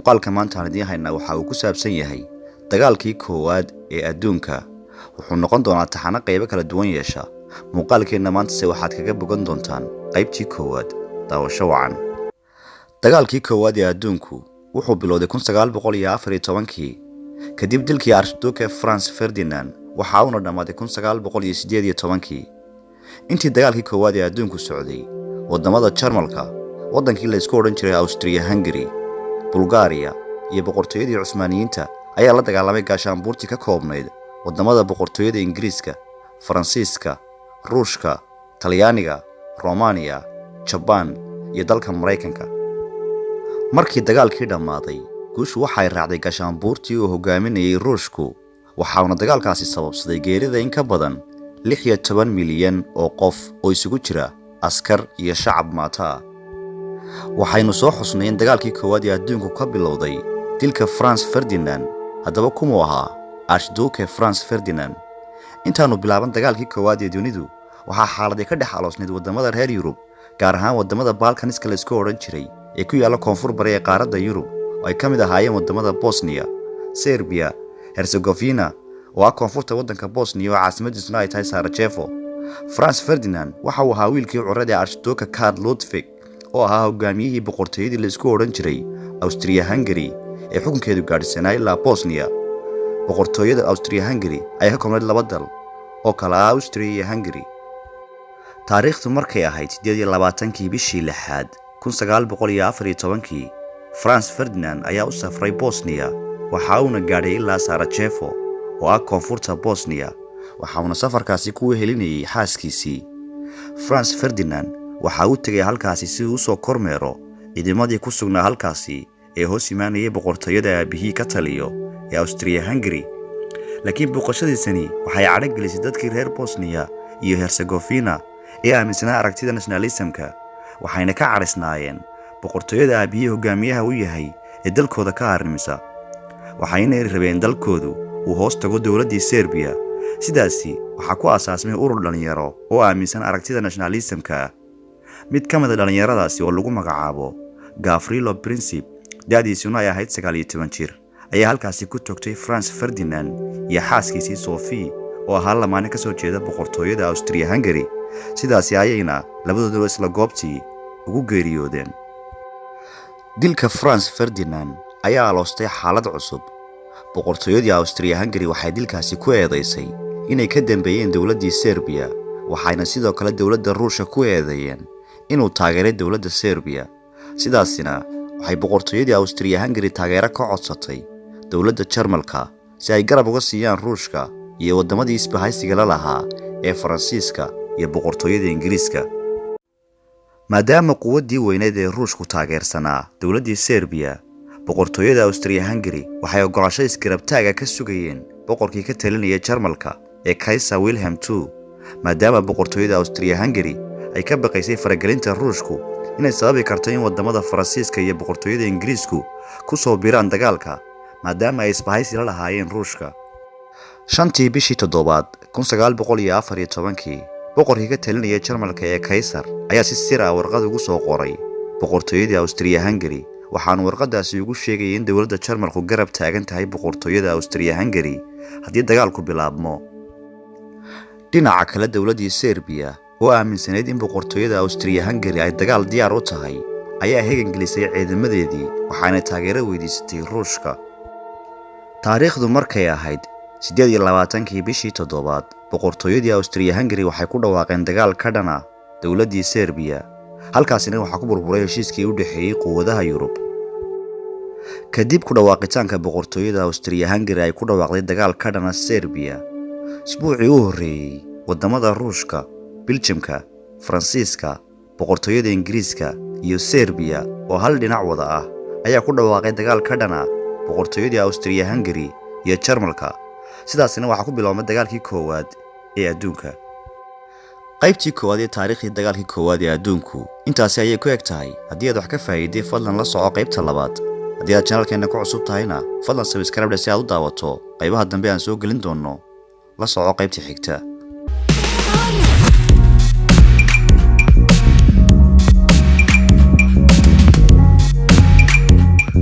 Muuqaalka maanta aan idiin haynaa waxa uu ku saabsan yahay dagaalkii koowaad ee adduunka. Wuxuu noqon doonaa taxano qaybo kala duwan yeesha. Muuqaalkeenna maantase waxaad kaga bogan doontaan qaybtii koowaad. Daawasho wacan. Dagaalkii koowaad ee adduunku wuxuu bilowday 1914-kii kadib dilkii Archduke Franz Ferdinand, waxa uuna dhammaaday 1918-kii. Intii dagaalkii koowaad ee adduunku socday, waddamada Jarmalka, waddankii la isku odhan jiray Awstriya Hungary, Bulgaariya iyo Boqortooyadii Cusmaaniyiinta ayaa la dagaalamay gaashaanbuurtii ka koobnayd waddamada Boqortooyada Ingiriiska, Faransiiska, Ruushka, Talyaaniga, Romaniya, Jabaan iyo dalka Maraykanka. Markii dagaalkii dhammaaday, guushu waxay raacday gaashaanbuurtii uu hogaaminayay Ruushku, waxauna dagaalkaasi sababsaday geerida in ka badan 16 milyan oo qof oo isugu jira askar iyo shacab maata ah. Waxaynu soo xusnay in dagaalkii koowaad ee adduunku ka bilowday dilka Franz Ferdinand. Haddaba, kumuu ahaa Archduke Franz Ferdinand? Intaannu bilaaban dagaalkii koowaad ee dunidu, waxaa xaaladay ka dhex aloosnayd waddamada reer Yurub, gaar ahaan waddamada Balkaniska la isku odhan jiray ee ku yaalla koonfur bari ee qaaradda Yurub, oo ay ka mid ahaayeen waddamada Bosniya, Serbiya, Herzegovina oo ah koonfurta waddanka Bosniya oo caasimadiisuna ay tahay Sarajevo. Franz Ferdinand waxa uu ahaa wiilkii curad ee Archduke Karl Ludwig, oo ahaa hogaamiyihii boqortooyadii la isku odhan jiray Awstriya Hungary ee xukunkeedu gaadhsanaa ilaa Bosniya. Boqortooyada Awstriya Hungary ayaa ka koobnayd laba dal oo kala ah Awstriya iyo Hungary. Taariikhdu markay ahayd 28-kii bishii lixaad 1914-kii, Franz Ferdinand ayaa u safray Bosniya, waxa uuna gaadhay ilaa Sarajevo oo ah koonfurta Bosniya. Waxa uuna safarkaasi ku wehelinayay xaaskiisii. Franz Ferdinand waxa uu tegay halkaasi si uu usoo kormeero ciidamadii ku sugnaa halkaasi ee hoos imaanayay boqortooyada aabihii ka taliyo ee Awstriya Hungary. Laakiin booqashadiisani waxay cadho gelisay dadkii reer Bosniya iyo Herzegovina ee aaminsanaa aragtida nationalismka, waxayna ka cadhisnaayeen boqortooyada aabihii hogaamiyaha u yahay ee dalkooda ka arrimisa, waxayna rabeen dalkoodu uu hoos tago dowladdii Serbiya. Sidaasi waxaa ku aasaasmay urur dhallinyaro oo aaminsan aragtida nationalismka. Mid ka mid a dhallinyaradaasi oo lagu magacaabo Gavrilo Princip, da'diisuna ay ahayd 19 jir, ayaa halkaasi ku toogtay Franz Ferdinand iyo xaaskiisii Sophie oo ahaa lamaane ka soo jeeda boqortooyada Awstriya Hungary. Sidaasi ayayna labadooduba isla goobtii ugu geeriyoodeen. Dilka Franz Ferdinand ayaa aloostay xaalad cusub. Boqortooyadii Awstriya Hungary waxay dilkaasi ku eedaysay inay ka dambeeyeen dowladdii Serbiya, waxayna sidoo kale dowladda Ruushka ku eedeeyeen inuu taageeray dowladda Serbiya. Sidaasina waxay boqortooyadii Awstriya Hungary taageero ka codsatay dowladda Jarmalka si ay garab uga siiyaan Ruushka iyo waddamadii isbahaysiga la lahaa ee Faransiiska iyo Boqortooyada Ingiriiska. Maadaama quwaddii weyneed ee Ruushku taageersanaa dowladdii Serbiya, boqortooyada Awstriya Hungary waxay oggolaasho isgarabtaaga ka sugayeen boqorkii ka talinaya Jarmalka ee Kaiser Wilhelm II, maadaama boqortooyada Awstriya Hungary ay ka baqaysay faragelinta Ruushku inay sababi karto in waddamada Faransiiska iyo Boqortooyada Ingiriisku ku soo biiraan dagaalka, maadaama ay isbahaysi la lahaayeen Ruushka. 5-tii bishii toddobaad 1914-kii, boqorkii ka talinaya Jarmalka ee Kaysar ayaa si sir ah warqad ugu soo qoray boqortooyadii Awstriya Hungary. Waxaanu warqadaasi ugu sheegayay in dowladda Jarmalku garab taagan tahay boqortooyada Awstriya Hungary haddii dagaalku bilaabmo. Dhinaca kale, dowladdii Serbiya oo aaminsanayd in boqortooyada Awstriya Hungary ay dagaal diyaar u tahay ayaa hegan gelisay ciidamadeedii, waxaana taageero weydiisatay Ruushka. Taariikhdu markay ahayd 28-kii bishii toddobaad, boqortooyadii Awstriya Hungary waxay ku dhawaaqeen dagaal ka dhana dowladdii Serbiya. Halkaasina waxaa ku burburay heshiiskii u dhexeeyey quwadaha Yurub. Kadib ku dhawaaqitaanka boqortooyada Awstriya Hungary ay ku dhawaaqday dagaal ka dhana Serbiya, isbuucii u horreeyey waddamada Ruushka, Biljamka, Faransiiska, Boqortooyada Ingiriiska iyo Serbiya oo hal dhinac wada ah ayaa ku dhawaaqay dagaal ka dhana boqortooyadii Awstriya Hungary iyo Jarmalka. Sidaasina waxaa ku biloobmay dagaalkii koowaad ee adduunka. Qaybtii koowaad ee taariikhdii dagaalkii koowaad ee adduunku intaasi ayay ku eg tahay. Haddii aad wax ka faa'iiday, fadlan la soco qaybta labaad. Haddii aad channelkeenna ku cusub tahayna, fadlan subscribe si aad u daawato qaybaha dambe aan soo gelin doonno. La soco qaybta xigta.